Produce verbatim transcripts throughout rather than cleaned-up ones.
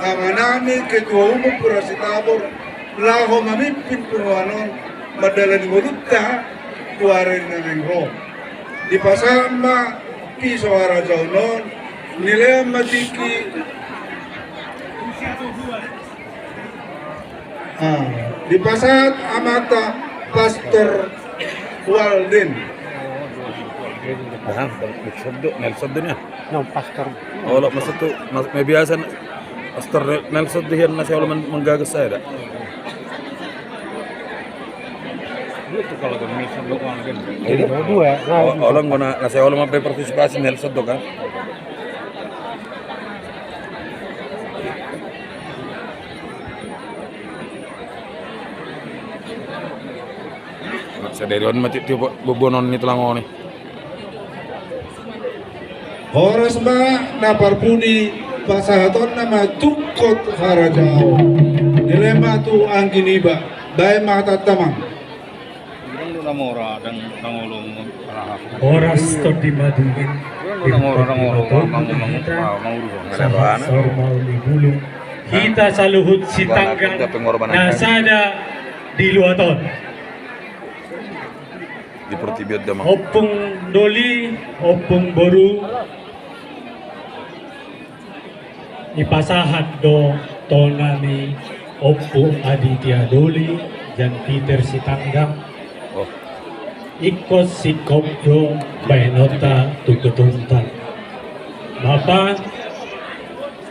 Amanami Ketua Umum Pura Sitabor laho mamimpin punguan on mandalani ngolunta tu ari na naeng ro. Dipasahat ma piso harajaon on, nilean ma tingki. Ah, dipasahat amanta Pastor Walden. Aha, Nelson do, Nelson do nia. No, Pastor. Olo, maksud tu, mas, me biasa Pastor Nelson do hian na sai olo manggagas, sai da. Dua tu kalau Nelson do kan. Jadi dua, dua. O-, olo, na sai olo mampartisipasi Nelson do kan. Sadari on ma tiop-tiop boanon ni tulang on i. Horas ma, na parpudi pasahatonna ma tungkot harajaon. Nilema tu anggi niba, baen ma hatanta, Amang. Horas, tondi madingin. Sahat saur mauli bulung. Hita saluhut Sitanggang na sada di luat on. Di portibi on, Amang. Ompung doli, ompung boru. Dipasahat do tona ni Ompu Aditya Doli, Jan Peter Sitanggang. Oh. Ingkon singkop do baenonta tu ketumta. Bapa,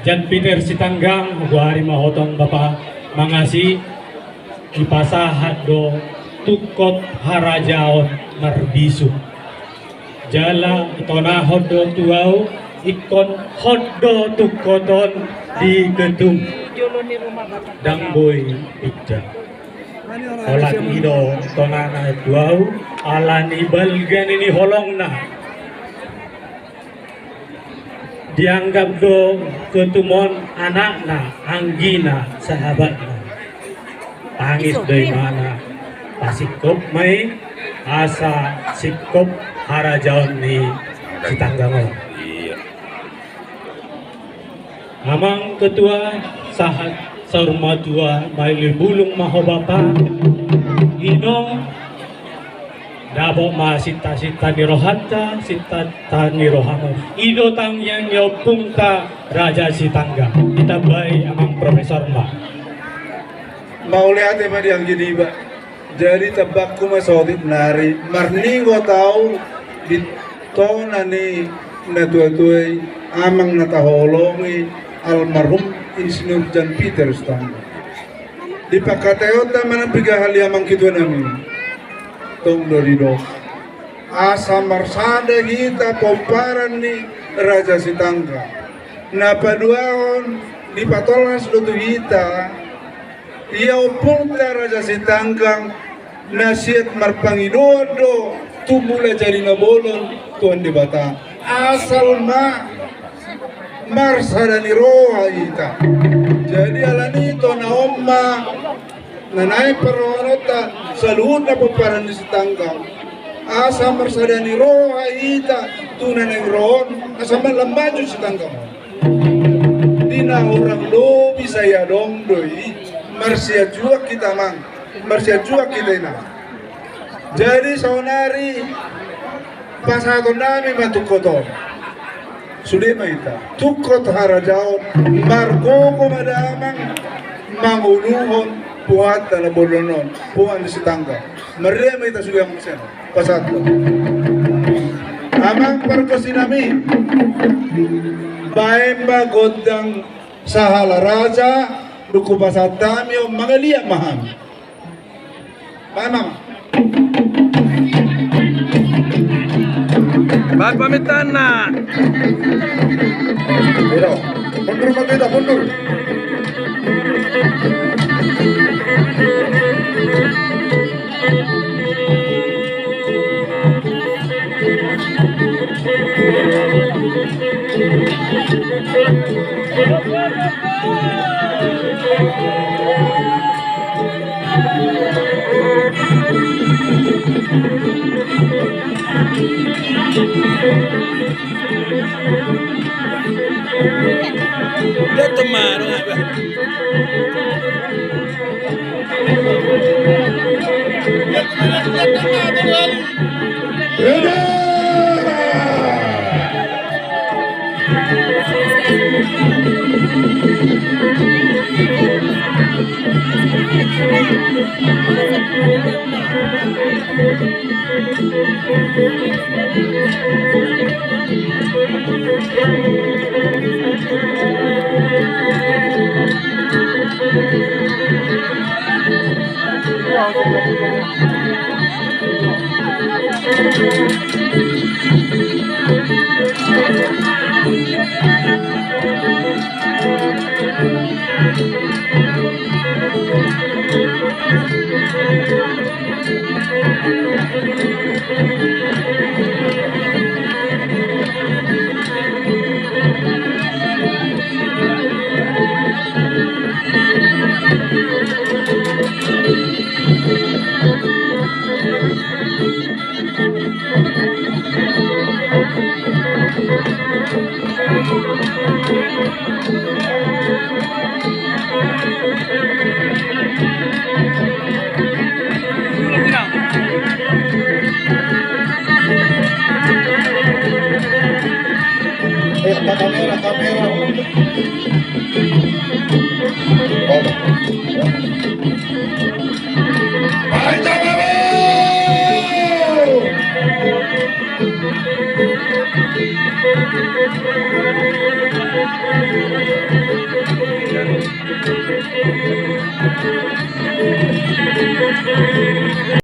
Jan Peter Sitanggang, hugoari ma ho tong Bapa, mangasi. Dipasahat do tungkot harajaon marbisuk. Jala tonahon do tu ahu, ingkon hot do tungkot on di ketum. Ndang boi pinda. Holan i do tonana tu ahu, ala ni balga ni holongna. Dianggap do ketum on anakna, anggina, sahabatna. Tangis do imana, pasingkop ma i, asa singkop harajaon ni Sitanggang on. Iya. Amang Ketua, sahat saur matua, mauli bulung ma ho Bapa. Inong, dapot ma sinta-sinta ni rohanta, sinta-sinta ni rohamu. I do tangiang ni ompungta Raja Sitanggang. Ditambai Amang Profesor ma. Mauliate ma di anggi niba. Jadi tambakku ma saotik nari, marningot ahu di tona ni natua-tua i, amang na taholongi, almarhum Insinyur Jan Peter Sitanggang. Di pangkataionta ma na piga hali amang ketua nami. Tong do didok. Asa marsada hita pomparan ni Raja Sitanggang. Na paduahon dipatolhas do tu hita. Ia ompungta Raja Sitanggang, na siat marpangidoan do tu mula jadi na bolon Tuhan Debata. Asal ma marsada ni roha hita. Jadi alani tona on ma na naeng parrohaonta saluhutna pomparan ni Sitanggang. Asa marsada ni roha hita tu na naeng ro on, asa ma lam maju Sitanggang on. Di na hurang lobi sai adong do i, marsianjuan hita amang, marsianjuan hita inang. Jadi saonari pasahatonnami ma tungkot on. Sude ma hita. Tungkot harajaon, margogo ma damang, manguluhon, punguanta na bolon on, punguan ni Sitanggang. Marria ma hita sude amang seno. Pasahat. Amang pargonsinami, baen ma gondang sahala raja, dung hupasahat hami on mangaliat ma hami. Baen ma. Baen pamintaanna. Mundur ma hita, mundur. Eh, kamera, kamera. Oh. Ayo,